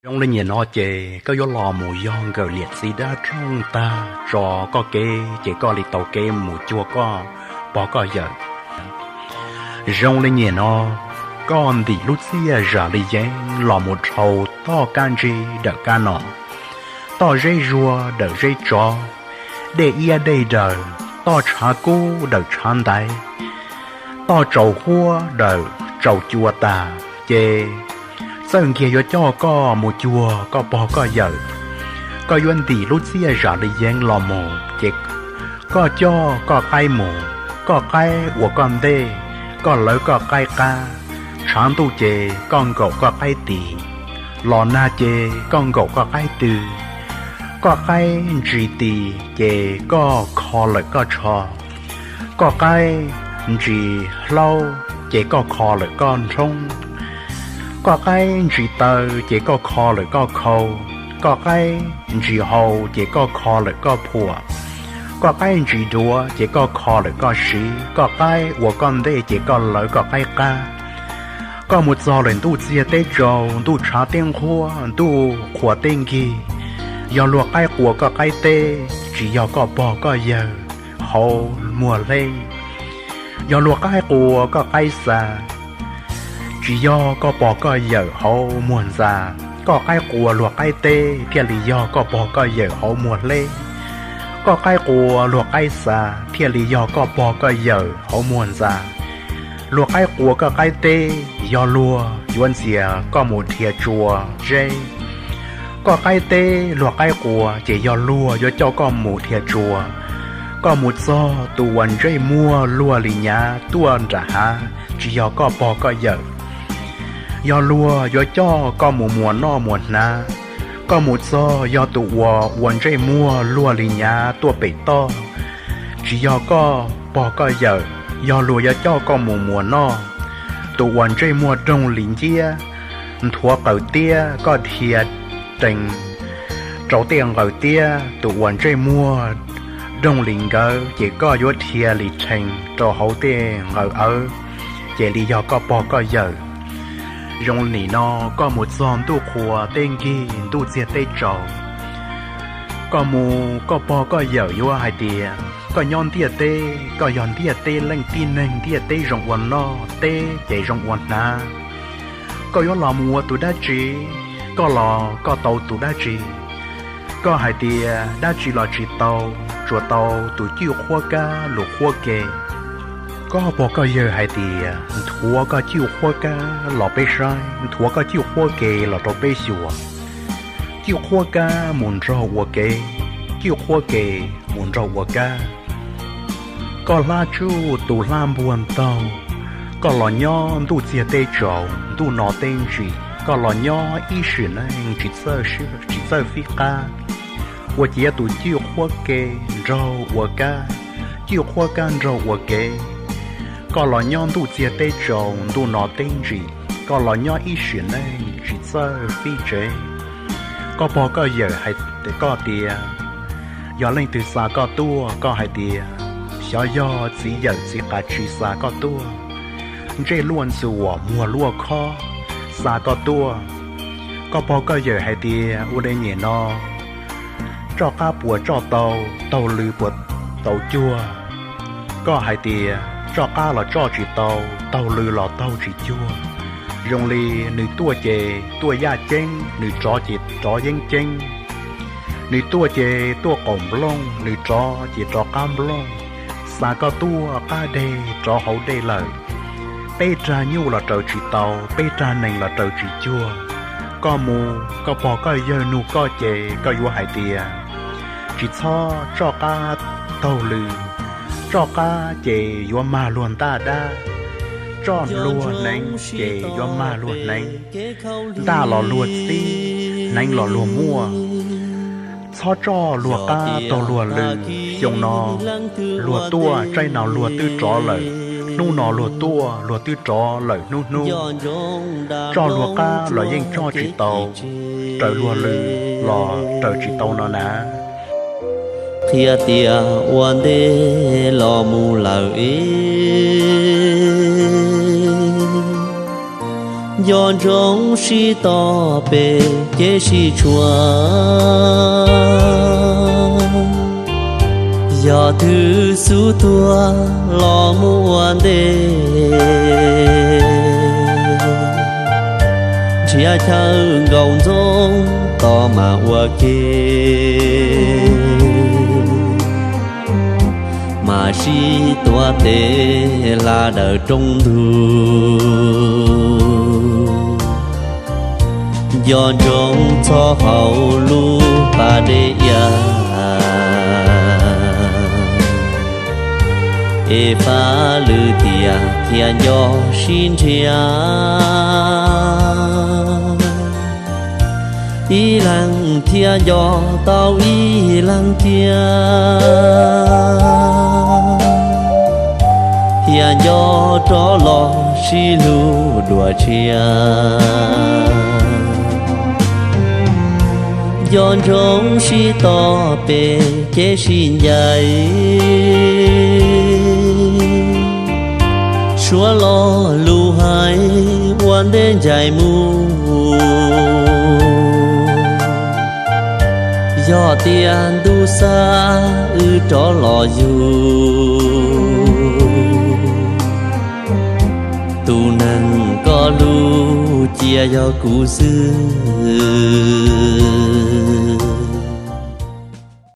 Zoo li nim no ces koj yuav los mus yog nkawm niam txiv dab roog tag tso koj kev ces koj li tau kev mus cuag koj pog koj yawm. Zoo li nim no koj ntim lub txiaj zam li yeeb los mus dhau toj kab ntsig dawm kab no, toj zeb zuag dawm zeb tsov, dej iab dej daws, toj tshav kub dawm tshav ntaiv, toj tsaus huab dawm tsaus cua tas, ces txawj nkiag yuav coj koj mus cuag koj pog koj yawm. Koj yuav ntim lub txiaj zam li yeeb los mus ces koj coj koj qaib mus, koj qaib ua koj ntej, koj lawv koj qaib qab. Tshav ntuj ces koj nkaum koj qaib tis, los nag ces koj nkaum koj qaib tw. Koj qaib ntsis tis ces koj kho lawm koj tsho, koj qaib ntsis hlaub ces koj kho lawm koj nrhoob, koj qaib ntsis taw ces koj kho lawm koj khau, koj qaib ntsis hau ces koj kho lawm koj phuam, koj qaib ntsis duav ces koj kho lawm koj siv, koj qaib ua koj ntej ces koj lawv koj qaib qab. Koj mus txog lawm ntuj txiag teb tsaus, ntuj tshav teb nqhuab, ntuj qhua teb nkig, yog luag qaib qua koj qaib teb, tsis yog koj pog koj yawg hauv muag hleb. Yog luag qaib qua koj qaib xa, tsis yog koj pog koj yawm hauv muag ntxa. Koj qaib qua luag qaib teb thiaj li yog koj pog koj yawm hauv muag hleb. Koj qaib qua luag qaib xa thiaj li yog koj pog koj yawm hauv muag ntxa. Luag qaib qua koj qaib teb yog luag yuav ntxias koj mus dhia tsua zeb. Koj qaib teb luag qaib qua ces yog luag yuav coj koj mus dhia tsua. Koj mus txog tus uas ntsej muag luag li nyav tuaj nram hav tsis yog koj pog koj yawm, yog luag yuav coj koj mus muas noj muas hnav. Koj mus txog yog tus uas ua ntsej muag luag li nyav tuaj pem toj, tsis yog koj pog koj yawm, yog luag yuav coj koj mus muas noj. Tus uas ntsej muag doog li nciab, nthuav qaws tiab koj dhia rees rau tej nqaws tiab, tus uas ntsej muag doog li nkawd ces koj yuav dhia li rhees rau hauv tej nqaws awv, ces li yog koj pog koj yawm. Zoo nim no koj mus txog ntuj qhua teb nkig ntuj txiag teb tsaus, koj mus koj pog koj yawm yuav hais tias koj nyob ntiaj teb, koj yog ntiaj teb leej tib neeg ntiaj teb zoo ua noj, teb ces zoo ua hnav. Koj yuav los mus ua tus dab tsi, koj los koj tau tus dab tsi? Koj hais tias dab tsi los tsis tau, tsuas tau tus cwj qhuab kab lus qhuab ke. Koj pog koj yawg hais tias nthuav koj cwj qhuab kab los peb saib, nthuav koj cwj qhuab ke los rau peb xyuas. Cwj qhuab kab mus nraug ua kev, cwj qhuab ke mus nraug ua kab. Koj hlab tsuj tus hlab npuag ntaug, koj los nyob ntuj txiag teb tsaus ntuj no teb ntsim, koj los nyob ib sim neej tsis txawj fib qab, ua ciav tus cwj qhuab ke nraug ua kab, cwj qhuab kab nraug ua kev. Koj los nyob ntuj txiag teb tsaus ntuj no teb ntsim, koj los nyob ib sim neej tsis txawj fib tsev. Koj pog koj yawm hais koj tias, yog leej twg xa koj tuaj, koj hais tias, xyov yog txiv yawm txiv qas tsis xa koj tuaj, ntsej luaj ntxuam muag luaj khob xa koj tuaj. Koj pog koj yawm hais tias ua li nim no, tsoj qab puas tsoj tau, taug lw puas tau cuag? Koj hais tias tsoj qab los tsoj tsis tau, taug lw los taug tsis cuag. Zoo li nws tuaj ces tuaj yaj ceeb, nws rov ces rov yeeb ceeb. Nws tuaj ces tuaj qaum nplooj, nws rov ces rov qab nplooj. Xa koj tuaj qab deg rov hauv dej lawm. Peb rag nyuj los raws tsis tau, peb rag nees los raws tsis cuag. Koj mus, koj pog koj yawg nug koj ces koj yuav hais tias, tsis txhob tsoj qab taug lw. Tsoj qab ces yuav mag luag ntaj dab, tsoj luag hneev ces yuav mag luag hneev, ntaj los luag txib, hneev los luag muaj. Txhob tsoj luag qab taug luag lw. Xyoo no luag tuaj, tsaib no luag twb rov lawm, hnub no luag tuaj, luag twb rov lawm hnub hnub. Tsoj luag qab los yeej tsoj tsis tau, raws luag lw los raws tsis tau no na. Qhia tias ua ntej los mus lawm ib Nco ntsoov sib tos pem ces sib tshuam. Yog twg xub tuag los mus ua ntej, nrhiav chaw nkaum ntxoov tos mas ua ke, mas sib tuav tes hla daws rooj ntug. Nco ntsoov txhob haus lub pas dej iab, es faj lwm tiam thiaj nco sib nrhiav. Ib leeg thiaj nco tau ib leeg thiab, thiaj nco rov los sib hlub dua tshiab. Nco ntsoov sib tos pem ces sib ncaim, suav lo lus hais ua ntej ncaim mus. Yog tias ntuj xa wb rov los yug, tus neeg koj hlub cia yog kuv xwb.